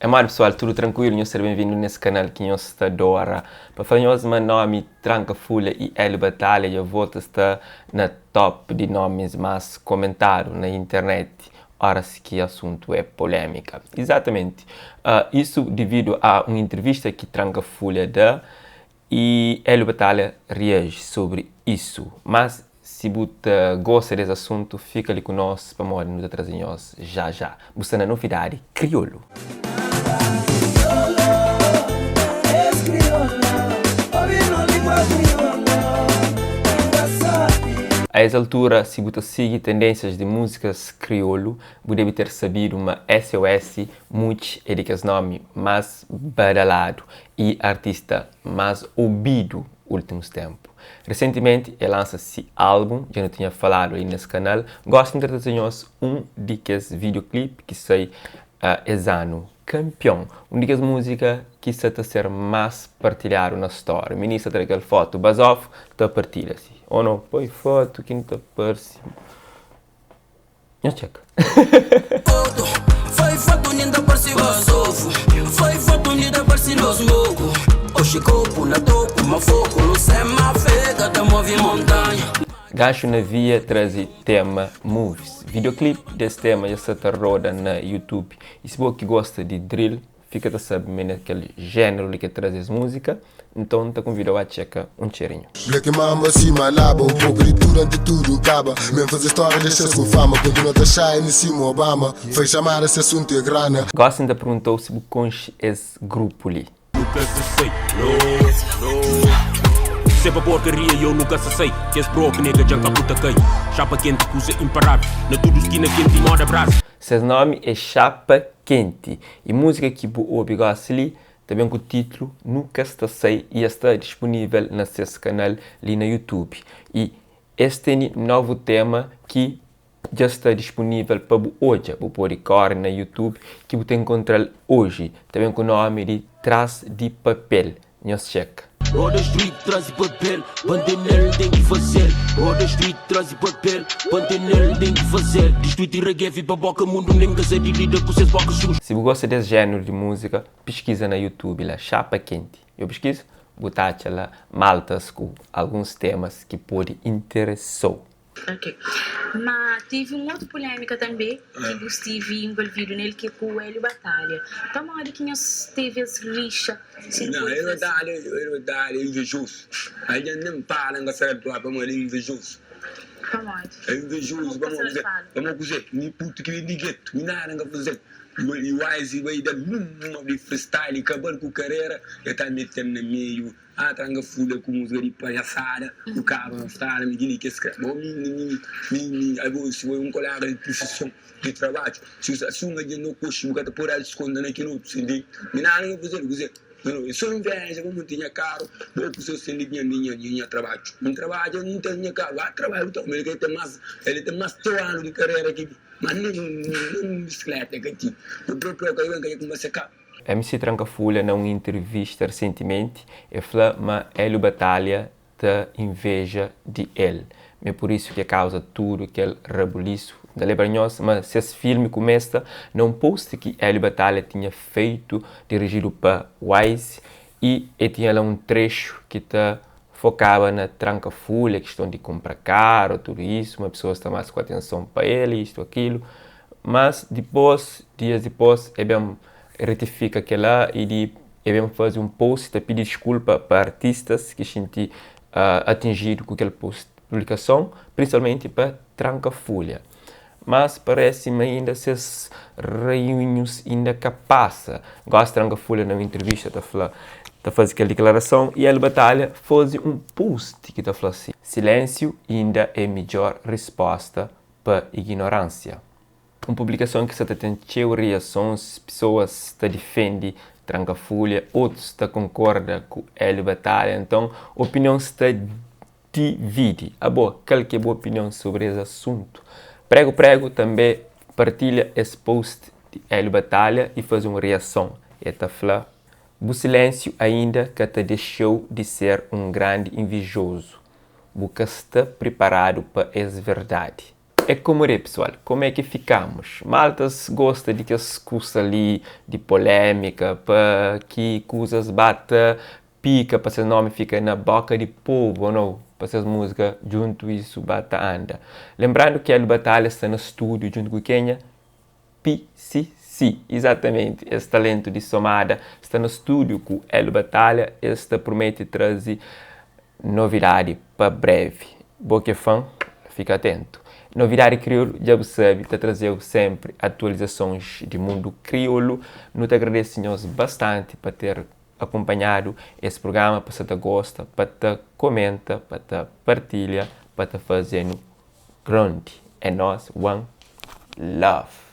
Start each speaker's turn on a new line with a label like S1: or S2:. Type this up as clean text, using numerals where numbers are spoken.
S1: É modi pessoal, tudo tranquilo? Nhos ser bem-vindo nesse canal ki nhos ta adora. Pa fla nhos ma nomi Tranka Fulha e Hélio Batalha dja volta sta na top di nomis más komentadu na internet óras ki asuntu é polémika. Izatamenti, isu dividu a un intrivista ki Tranka Fulha da I Hélio Batalha reaji sobri isu. Mas si bu ta gosta des asuntu fika li ku nos pamodi nu ta traze nhos já já. Bu sta na Novidadi Kriolu. A es altura si bu ta sigi tendênsias di múzikas kriolu bu debe ter sabidu ma SOS Mucci é di kes nomi más badaladu i artista más obidu últimus ténpu. Resentimenti el lansa si álbum, dja nu tinha faladu li nes kanal. Gosi N ta traze nhos un di kes videoclip ki sai es anu. Kanpion! Un di kes múzika ki sa ta ser más partilhadu na story. Minís ta tra kel fotu bazofu ta partilha si. Ô no, poi fotu ki N ta parse. Nhos txeka. Gaxu na Via traze tema Moves. Videoclip des tema dja sta ta roda na YouTube. Y si bo ki gosta di drill, Fika ta sabe ma é na kel jéneru li ki el traze es múzika, nton N ta konvida-u a txeka un txerinhu.
S2: Black mamba sima laba Um pouco di tudo anti tudo caba Mem faze storia deixas ku fama Continua ta shine sima Obama Fai chamada se assunto é grana.
S1: Gosi N ta pergunta-u si bu konxe es grupu li.
S3: Nu ka sa sai, no, no Se pa porcaria yo nu ka sa sai Kes bro ki nega dja ka bu ta kai Chapa kenti kuza imparável Na tudu skina kenti moda brasa.
S1: Ses nomi é Chapa Kenti y múzika ki bu obi gosi li ta ben ku titlu Nu Ka Sta Sai y es sta dispunível na ses kanal li na YouTube. Y es tene novu tema ki dja sta dispunível pa bu odja. Bu pode kóre na YouTube ki bu ta enkontra-l oji. Ta ben ku nomi di Tras di Papel. Nhos txeka.
S3: Roda street trazi papel pa ntenel n ten ki fazel Roda street trazi papel pa ntenel n ten ki fazel Di street reguefi pa boka mundu nen ka sabi lida ku ses boka suju.
S1: Si bu gosta des jéneru di múzika, piskiza na YouTube la Chapa Kenti. Djo piskiza? Bu ta atxa la maltas ku alguns temas ki pode interesou.
S4: Ok. Ma tevi un otu pulémika tanbê ki bu stivi involvidu nel, ki é ku Hélio Batalha. Pamodi ki nhos tevi es rixa, si nu
S5: Não,
S4: pode
S5: Hélio
S4: fla si?
S5: Batalha, Hélio Batalha é invejoso. Algen nen fala N ka sabe propi pamodi el é invejoso.
S4: Pamodi?
S5: É
S4: Pamodi
S5: invejoso
S4: bu ka
S5: pamodi
S4: sabe
S5: kuzê?
S4: fala?
S5: Pamodi kuzê? Mi putu ki ben di getu, mi nada N ka faze-l. I Wise bai da-l uma di freestyle i kaba-l ku karera, el ta mete-m na meiu. Ah tranka fulha ku musika di palhasada ku kaba na strada mi kili kes kre bo mi mi mi mi abo si bo é un kolega di prufison di trabadju si si un algen no koxi bu ka ta pode al diskonta na kel otu sindi mi nada nha fazel kuze no no é so inveja bo monti nha karu bo ku so sindi nha mi nha nha trabadju N trabadja N ten nha karu ba trabadju ta ma el ka ten mas el ten mas txeu anu di karera ki mi ma nen nen bisikleta ka ti bo propi ka ben ka kuma se karu.
S1: MC Tranka Fulha na un intrivista resentimenti e fla ma Hélio Batalha ta inveja di el, ma é pur isu ki e kauza tudu kel rabulisu. N ta lebra nhos ma ses filmi kumesa na un post ki Hélio Batalha tinha feitu dirijidu pa Wise i e tinha la un trexu ki ta fokaba na Tranka Fulha, kiston di kunpra karu, tudu isu, ma pesoas ta mas ku atenson pa el, istu akilu. Mas dipôs, dias dipôs, e ben retifika kela i di e ben faze un post ta pidi diskulpa pa artistas ki xinti atinjidu ku kel post publikason, prinsipalmenti pa Tranka Fulha. Mas parese ma inda ses rainhus inda ka pasa. Gosi Tranka Fulha na un intrivista ta fla ta faze kel diklarason i El Batalha faze un post ki ta fla si, Silensiu inda é midjor risposta pa ignoránsia. Un publikason ki sa ta ten txeu riasons, pesoas ta difende Tranka Fulha, otus ta konkorda ku Hélio Batalha, nton opinions ta dividi. Abo, kal ki é bu opinion sobri es asuntu? Pregu Pregu tanbe partilha es post di Hélio Batalha i faze un riason. El ta fla, Bu silénsiu ainda ka ta dexa-u di ser un grandi invijozu. Bu ka sta priparadu pa es verdadi. É komodé pessoal? Como é que ficamos? Maltas gosta di kes kusa li di polémika pa ki kuzas ba ta pika pa ses nomi fika na boka di povu ou nau pa ses múzika djuntu isu ba ta anda. Lenbrandu ki Hélio Batalha sta na stúdiu djuntu ku kenha? PCC. Izatamenti es talentu di Somada sta na stúdiu ku Hélio Batalha es ta prumete traze novidadi pa brevi. Bo ki é fan, fika atentu. Novidadi Kriolu, dja bu sabe, ta traze-u sénpri atualizasons di mundu kriolu. Nu ta agradese nhos bastanti pa ter akunpanhadu es prugrama, pa sa ta gosta, pa ta komenta, pa ta partilha, pa ta faze-nu grandi. É nos, one love!